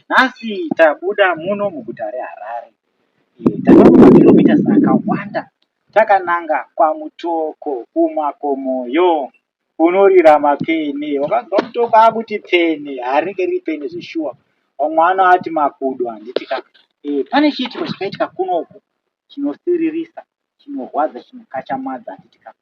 Nhasi tabuda muno muguta reHarare. Tafamba makilometers akawanda takananga kwaMutoko kumakomoyo kunorira mapene. Wakanzwa Mutoko akuti pene, haringe riri pene zveshuwa. Vamwe vanoati makudo handiti ka. Pane chiitiko chakaitika kunoku chinosiririsa, chinorwadza, chinokachamadza handiti ka.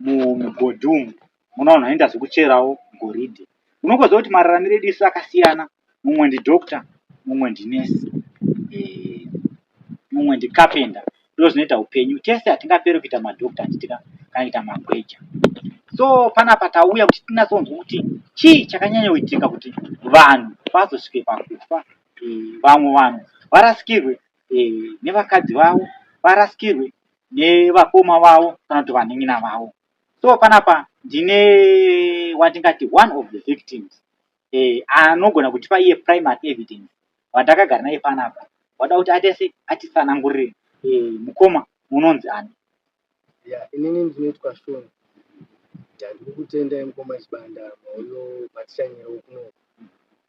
Mumugodhi umu mune vanhu vanoita zvekucherawo goridhe. Unongoziva kuti mararamiro edu isu akasiyana, mumwe ndidoctor, mumwe ndinesi, mumwe ndicarpenter. Ndozvinoita upenyu. Tese hatingaperi kuita madoctor handiti ka kana kuita magweja. So panapa tauya kuti tinyatsonzwa kuti chii chakanyanya kuitika kuti vanhu vazosvike pakufa, vamwe vanhu varasikirwe nevakadzi vavo, varasikirwe nevakoma vavo kana kuti vanin'ina vavo. So panapa ndine wandingati one of the victims anogona kutipa iye primary evidence wandakagara naye panapa wada kuti atese atitsanangurire. Mukoma munonzi ani? Ya, inini ndinoitwa Shon. Ya, ndiri kutendai mukoma Chibanda mauyo matichanyirawo kuno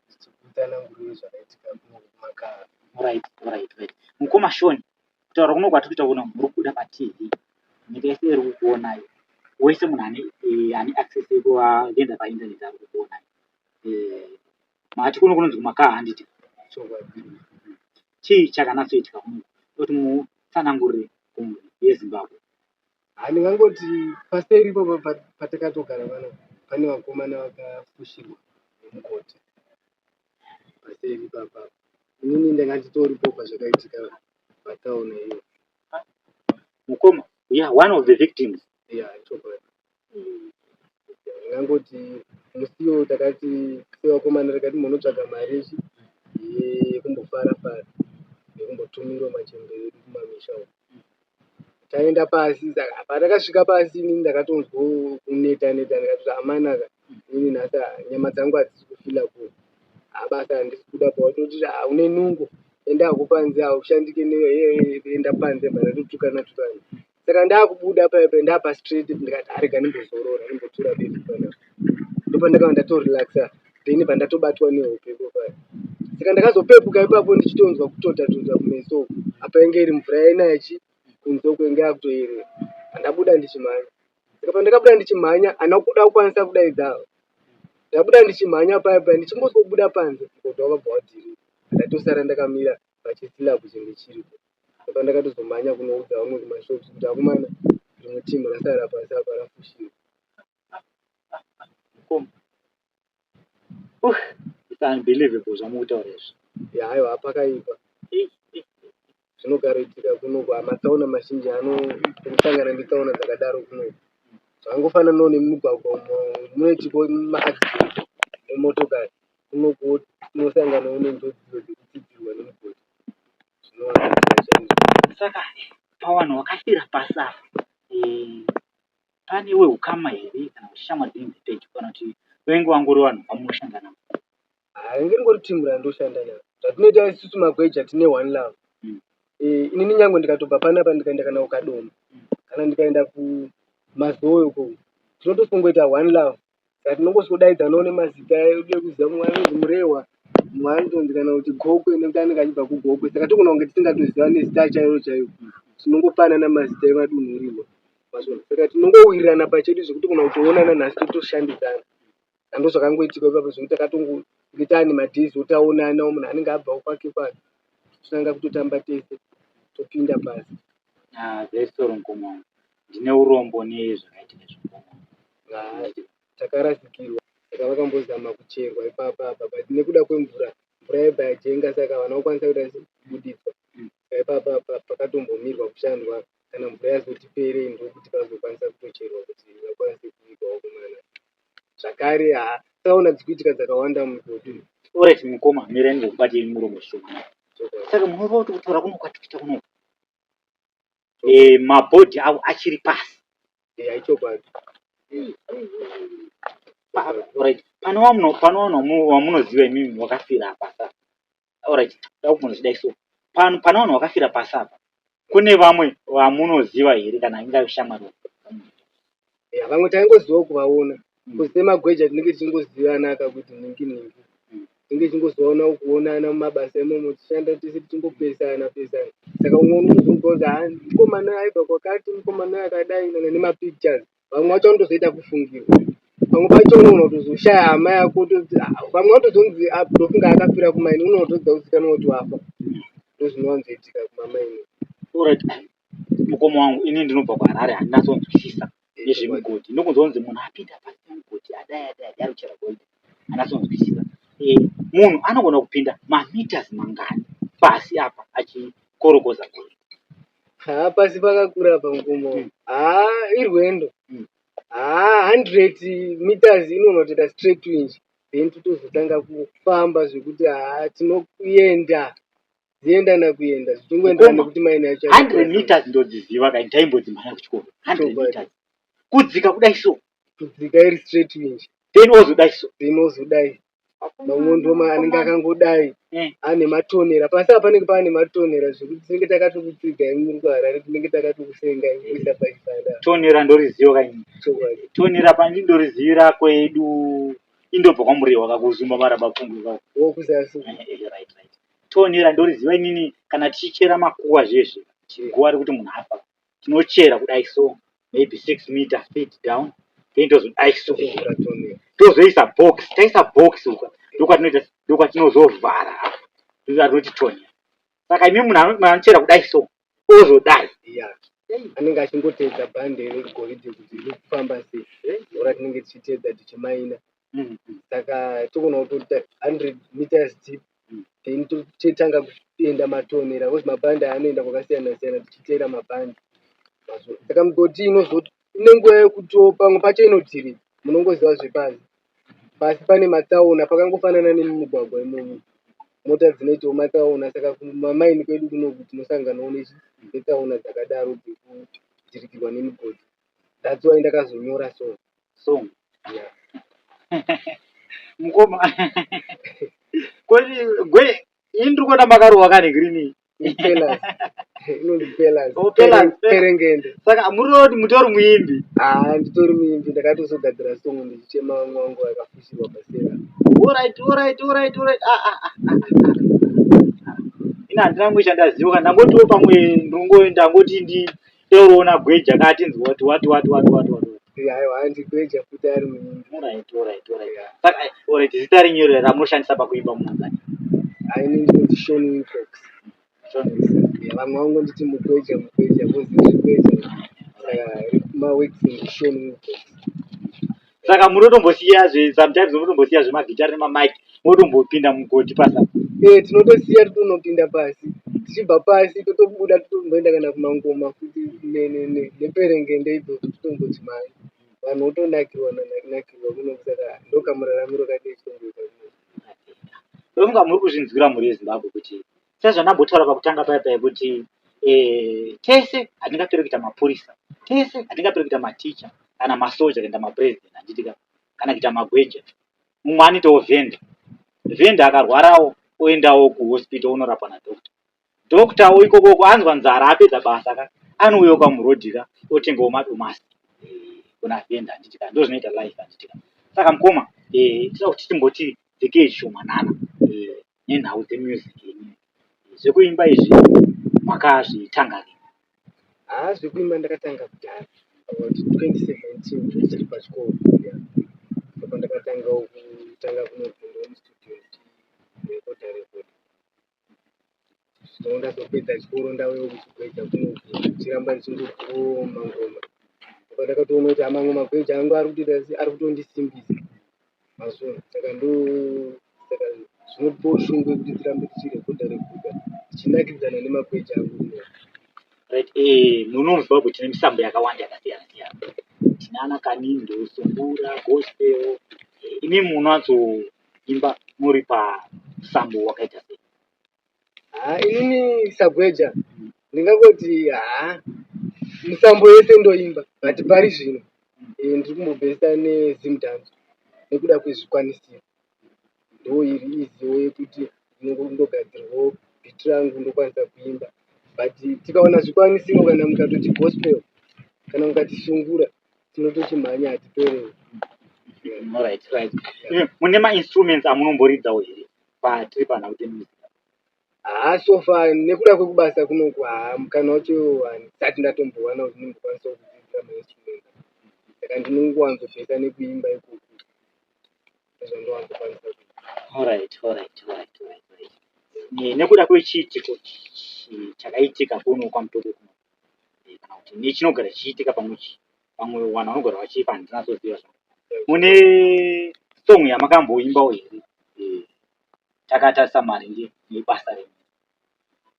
tichikutsanangurire zvakaitika kuno kumakara. Right. Mukoma Shon, kutaura kuno kwatiri kuita kuno muri kubuda paTV, nyika yese iri kukuonai, wese munhu ane access yekuenda paindaneti ari kukuonai. Mati kuno kunonzi kuMakaha handiti? Chokwadi. Chii chakanatsoitika kuno kuti mutsanangurire kumhuri yeZimbabwe? Handingangoti paseri ipapo patakatogara panapa pane vakomana vakafushirwa nemugodhi paseri ipapa. Inini ndanga nditoripo pazvakaitika patsaona iyo. Mukoma, yeah, one of the victims. Ya, chokwadi. Ndingangoti musiwo takati sevakomana takati munotsvaga mari yekumbofara fara yekumbotumirawo machembere edu kumamisha uko. Taenda pasi, saka patakasvika pasi inini ndakatonzwa kuneta neta, ndikatoti amanaka, inini nhasi nyama dzangu hadzisi kufila cool. Basa handisi kuda, pautoti une nungo, enda hako panze, haushandike, enda panze, bva ndatotukana tukana. Saka ndakubuda paya paya ndapa straight, ndikati arega ndimbozorora, ndimbotura befu panapa. Ndopandakava ndatorelaxa, then pandatobatwa nehope ipo paya. Saka ndakazopepuka ipapo ndichitonzwa kutota tota kumeso uku. Apa inge iri mvura yainaya chi kunze uko inge yakutoyerera. Pandabuda ndichimhanya. Saka pandakabuda ndichimhanya handina kuda kukwanisa kudaidza. Ndabuda ndichimhanya paya paya, ndichingoswa kubuda panze, mugodhi wakabva wadhirika. Ndatosara ndakamira pachislab chinge chiripo. Saka ndakatozomhanya kunoudza vamwe kumashops kuti akomana, rimwe team rasara pasi apa rafushirwa. Mukoma. It's unbelievable zvamukutaura izvi. Ya, aiwa, pakaipa. Zvinogaroitika kunoku, matsaona mazhinji anosangana netsaona dzakadaro kunoku. Zvakangofananawo nemumugwagwa umo munoitikawo maaccident emotokari, kunokuwo tinosanganawo nenjodzi dzekutsidzirwa nemugodhi, zvinowanzoitika chaizvo. Saka pavanhu vakafira pasi apa, pane weukama here kana kuti shamwari dzenyu dzepedyo kana kuti vainge vangori vanhu vamunoshanda navo? Hainge ringori timu randoshanda naro. Zvatinoita isusu magweja tine one love. Inini nyange ndikatobva panapa ndikaenda kana kuKadoma kana ndikaenda kuMazowe uko, tinotosongoita one love. Saka tinongosvodaidzanawo nemazita edu ekuziva, mumwe anonzi Murehwa, mumwe anotonzi kana kuti Gokwe nekuti anenge achibva kuGokwe. Saka togona kunge tisingatoziva nezita chairo chairo, tinongopanana mazita emadunhu urimo. Saka tinongowirirana pachedu zvekuti kana kutoonana nhasi totoshandidzana. Ndozvakangoitika ipapo zvekuti takatonge taane madays otaonana, munhu anenge abvawo kwake kwake, totanga kutotamba tese, topinda pasi. Ah, very sorry mukoma wangu. Ndine urombo nezvakaitika izvo mukoma wangu. Takarasikirwa. Saka vakambozama kucherwa ipapa apa, but nekuda kwemvura, mvura yaibva yajenga, saka havana kukwanisa kuita kubuditswa. Saka ipapa apa pakatombomirwa kushandwa, kana mvura yazoti perei ndokuti pazokwanisa kutocherwa kuti vakwanise kuvigwa vakomana. Zvakare tsaona dzikuitika dzakawanda mugodhi. Alright mukoma, mirai ndikubatei muromo zvishoma. Saka munoreva kuti kutaura kuno kwatikuita kuno mabhodhi avo achiri pasi? Ya, ichokwadi. Alright, pane vanhu vamunoziva imimi vakafira pasi apa? Alright, ndakubvunza chidai so. Pane vanhu vakafira pasi apa, kune vamwe vamunoziva here kana ingave shamwari? Ya, vamwe taingozivawo kuvaona. Kuzi semagweja tinenge tichingozivana kuti nhingi nhingi. Tinenge tichingozoona kuonana mumabasa imomo tichishanda tese tichingopesana pesana. Saka umwe unozonzwa kuti haa mukomana aibva kwakati, mukomana akadai nana nemapictures. Vamwe vacho vanotozoita kufungirwa. Pamwe pacho unogona kutozoshaya hama yako wototi ah, vamwe vanotozonzi ah, ndofunga akafira kumaini unotodza kuzikanwa kuti wafa. Ndozvinowanzoitika kumamaini. Alright. Mukoma wangu ini ndinobva kuHarare handinatsonzwisisa nezvemigodhi. Ndinokunzwa kunzi munhu apinda pasi pemugodhi adai adai adai ari kuchera goridhe. Handinatsonzwisisa. Eh, munhu anogona kupinda mameters mangani pasi apa achikorokoza goridhe? Haa pasi pakakura apa mukoma. Haa irwendo. Haa 100 meters inonotoita straight winch. Then totozotanga kufamba zvekuti haa tinokuenda dzienda nakuenda zvichingoenderana Mukoma, nekuti maini yacho 100 yakakura sei. meters ndodziziva kai ndaimbodzimhanya kuchikoro 100 Chokwadi. meters kudzika kudai so Kudzika iri straight winch. then ozodai so Then ozodai. Mamwe ndoma anenge akangodai ane matonera. Pasi apa panenge paane matonera zvekuti tinenge takatokutsigai muri kuHarare tinenge takatokusengai kuisa pachitanda. Tonera ndoriziva kai Chokwadi. tonera pandi ndorizivira kwedu indobva kwaMurewa kakuzumba maramba pfungwe kako Wokuzasi. Right, right. Tonera ndoriziva inini kana tichichera makuwa zvezve guwa rekuti munhu afa tinochera kudai so maybe 6 meter feet down then tozodai so Tozovhura tonera. tozoisa box taisa box uka ndokwatinoita ndokwatinozovhara apa ndoatinoti tonera saka imi munhu anochera kudai so ozodai Yeah. Anenge achingoteedza bhande regoridhe kuti riri kufamba sei. Ora tinenge tichiteedza tichimaina. Saka togona kutoita 100 meters deep then totanga kuenda matonera because mabhande aya anoenda kwakasiyana siyana tichiteera mabhande. Saka migodhi ine nguva yekuti pamwe pacho inodhirika munongoziva zvepasi. Pasi pane matsaona pakangofanana nemumugwagwa imomo. Mota dzinoitawo matsaona saka kumamaini kwedu kunoku tinosanganawo netsaona dzakadaro dzekudhirikirwa nemigodhi. That's why ndakazonyora song. Song. Yeah. Mukoma. Kwani gwe ini ndiri kuona makarohwa kani green. Pillars. Inonzi Pillars. Oh, Pillars, Perengende. Saka muri mutori muimbi. Ah, nditori muimbi ndakatozogadzira song ndichichema vamwe vangu vakafushirwa pasera. Alright, alright, alright, alright. Ah, ah, ah, ah, ah. Ina handina kumwe chandaziva kana ndangotiwo pamwe ndongo ndangoti ndi ndoroona gweja katinzwa kuti wati wati wati wati wati. Aiwa handi gweja futi ari muimbi. Alright, alright, alright. Saka alright, zita renyu iro ramunoshandisa pakuimba munonzani? Ini ndinonzi Sean Wilcox. Sean. Yeah, vamwe vangonditi mugweja mugweja because ndiri gweja. Saka maworks ndi Sean Wilcox. Saka munotombosiya zve sometimes munotombosiya zvemagitari nemamic motombopinda mugodhi pasi apa. Eh, tinotosiya totonopinda pasi. Tichibva pasi totobuda totomboenda kana kumangoma futi neperengende idzodzo totomboti mhai. Vanhu votonakirwa nakirwa kuno saka ndokamuraramiro katinenge tichitomboita kuno. Ndofunga muri kuzvinzwira mhuri yeZimbabwe kuti sezvandambotaura pakutanga paya paya kuti tese hatingaperi kuita mapurisa, tese hatingaperi kuita maticha kana masoja kuenda mapresident handiti ka kana kuita magweja. Mumwe anoitawo vendor. Vendor akarwarawo oendawo kuhospital onorapwa nadoctor. Doctor ikokoko anzwa nzara apedza basa ka anouyawo kamurodhi ka otengawo madomasi kuna vendor handiti ka ndozvinoita life handiti ka. Saka mukoma tinoda kuti timboti dzikei zvishomanana nenhau dzemusic yenyu. Zvekuimba izvi makazvitanga rini? Haa zvekuimba ndakatanga kudhara about 2017 ndichiri pachikoro. Yeah. Ndopandakatangawo kutanga kunopindawo mustudio ndichirekodha rekodha. Zvino ndazopedza chikoro ndauyawo kuchigweja kunoku ndichiramba ndichingobvoo mangoma. Ndopandakatoona kuti mamwe magweja angu ari kutoita se ari kutondisimbisa mazviona. Saka ndo saka zvinotipawo shungu yekuti tirambe tichirekodha rekodha tichinakidzana nemagweja angu kuno. Right, muno muZimbabwe tine misambo yakawanda yakasiyana siyana. Tine ana Kanindo, Sungura, Gospel. Imi munowanzoimba muri pamusambo wakaita sei? Haa inini sagweja ndingangoti haa misambo yese ndoimba but pari zvino ndiri kumbobhesa neZimdance nekuda kwezvikwanisiro. Ndo iri izivo yekuti ndinongogadzirwawo beat rangu ndokwanisa kuimba but tikawana zvikwanisiro kana mukatoti gospel kana mukati sungura tinotochimhanya hatipereri. Alright, right. Mune mainstruments amunomboridzawo here? Patiri panhau dzemusic. Haa, so far nekuda kwekubasa kunoku, haa, mukana wacho handisati ndatombowana kuti ndimbokwanisa kudzidzira mainstrument, saka ndinongowanzopesa nekuimba ikoko, ndozvandowanzokwanisa kuita. Alright. Nekuda kwechiitiko chakaitika kuno kwaMutoko kuno, kana kuti nechinogara chichiitika pamwe pamwe vanhu vanogara vachipa, handinatsoziva zvangu, mune song yamakamboimbawo here, takatarisa maringe nebasa renyu?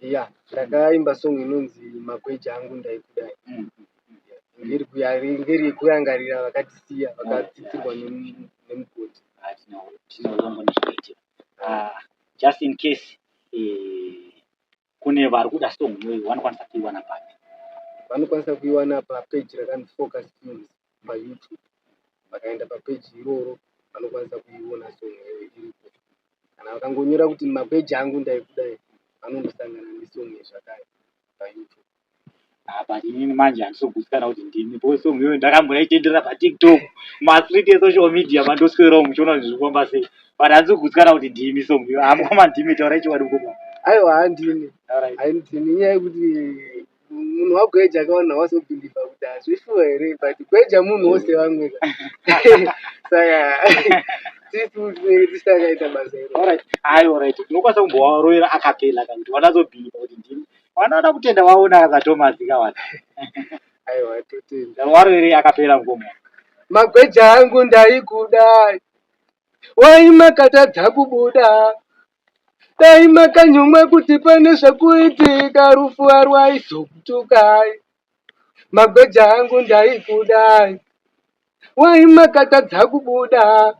Ya, ndakaimba song inonzi "Magweja Angu Ndaikudai". Ngeri yekurangarira vakatisiya, vakatsitsirwa nemugodhi. Ah, tine urombo nezvakaitika. Ah, just in case kune vari kuda song iyoyo, vanokwanisa kuiwana papi? Vanokwanisa kuiwana papeji rakanzi Focus Films paYouTube. Vakaenda papeji iroro vanokwanisa kuiona song iyoyo iripo. Kana vakangonyora kuti "Magweja Angu Ndaikudai", vanongosangana nesong zvakare paYouTube. Apa inini manje handisi kugutsikana kuti ndimi, because song iyoyo ndakamboraitenderera paTikTok, mastreet esocial media, mandoswerawo muchiona kuti zviri kufamba sei, but handisi kugutsikana kuti ndimi song iyoyo. Hamukoma, ndimi? Taurai chokwadi, mukoma. Aiwa, handini. Handini, inyaya yekuti munhu wagweja akaona wazobhilivha kuti hazvishuwa here, but gweja munhu wose vamwe, saka tisu tinenge tisakaita basa iro. Alright, ayi, alright, unokwanisa kumbovarovera a cappella ka kuti vanatsobhilivha kuti ndimi? Vanoda kutenda vaona kaSaThomas kawana. Aiwa, totenda. Waroverei a cappella, mukoma. Magweja angu ndaikudai, wai makatadza kubuda? Dai makanyumwa kuti pane zvakuitika, rufu harwaizokutukai. Magweja angu ndaikudai, wai makatadza kubuda?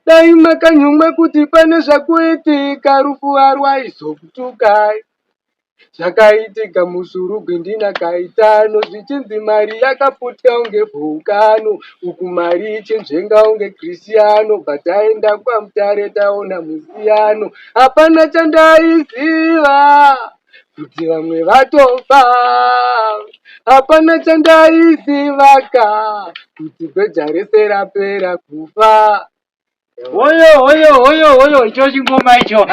Dai makanyumwa kuti pane zvakuitika, rufu harwaizokutukai. Zvakaitika muShurugwi ndina Kaitano, zvichinzi mari yakaputya unge volcano, uku mari ichinzvenga unge Cristiano. Bva taenda kwaMutare taona musiyano, hapana chandaiziva kuti vamwe vatofa, hapana chandaizivaka kuti gweja rese rapera kufa. Hoyo, hoyo, hoyo, hoyo! Icho chingoma icho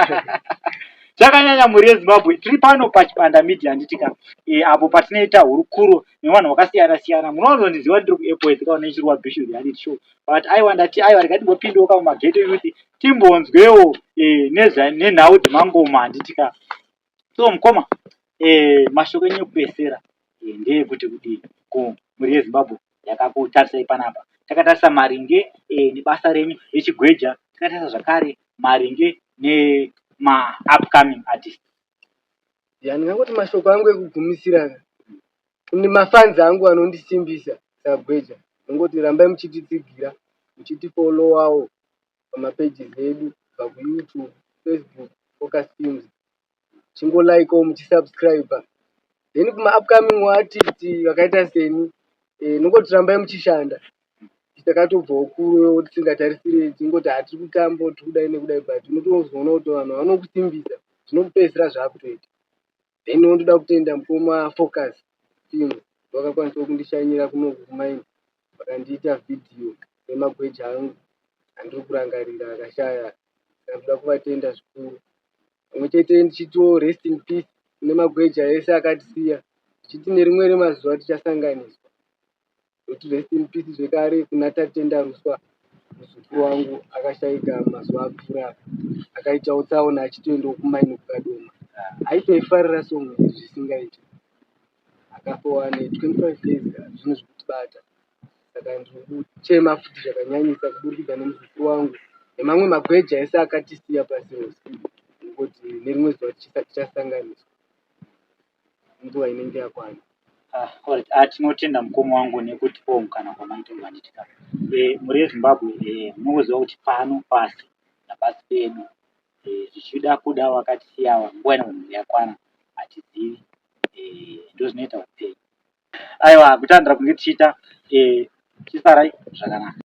chakanyanya. Mhuri yeZimbabwe, tiri pano paChibanda Media, handitika? Apo patinoita hurukuro nevanhu vakasiyana siyana. Munowanzondiziva ndiri kuAirport kaona ichirwa Bishu Reality Show, but aiwa, ndati aiwa, rega timbopindawo kamumaghetto youth, timbonzwewo nenhau dzemangoma, handitika? So mukoma, mashoko enyu ekupedzisira ndeyekuti kudii kumhuri yeZimbabwe yakakutarisai panapa, takatarisa maringe nebasa renyu rechigweja, takatarisa zvakare maringe nemaupcoming artist? Ya, ndingangoti mashoko angu ekugumisira kune mafans angu anondisimbisa sagweja, ndongoti rambai muchititsigira, muchitifollowawo pamapages edu, kubva kuYouTube, Facebook, Focus Films, chingolikewo, muchisubscribe. Then kumaupcoming artist vakaita seni, nongoti rambai muchishanda. Takatobvawo kure tisingatarisiri, tingoti hatiri kutamba, tiri kudai nekudai, but unotozoona kuti vanhu vanokusimbisa, zvinokupedzisira zvakutoita. Then ndoda kutenda mukoma Focus Film, vakakwanisawo kundishanyira kunoku kumaini, vakandiita vhidhiyo nemagweja angu andiri kurangarira akashaya, saka ndoda kuvatenda zvikuru. Pamwe chete ndichitiwo rest in peace kune magweja ese akatisiya, ndichiti nerimwe remazuva tichasanganiswa. Ndoti rest in peace zvekare kuna Tatenda Ruswa, muzukuru wangu akashaika mazuva apfuura, akaitawo tsaona achitoendawo kumaini kuKadoma. Aitoifarira song iyi zvisingaiti. Akafa ane 25 years, zvinhu zvekutibata, saka ndiri kuchema futi zvakanyanyisa kuburikidza nemuzukuru wangu nemamwe magweja ese akatisiya pasi rose. Nekuti nerimwe zuva tichasanganiswa nguva inenge yakwana. Ah, alright. Ah, tinotenda mukoma wangu nekutipawo mukana kwamaita kuvanditika. Mhuri yeZimbabwe, munongoziva kuti pano pasi napasi pedu, zvichida kuda wakatisiyawa nguva inogona yakwana, hatizivi. Ndozvinoita upenyu. Aiwa, kutandira kunge tichiita, chisarai zvakanaka.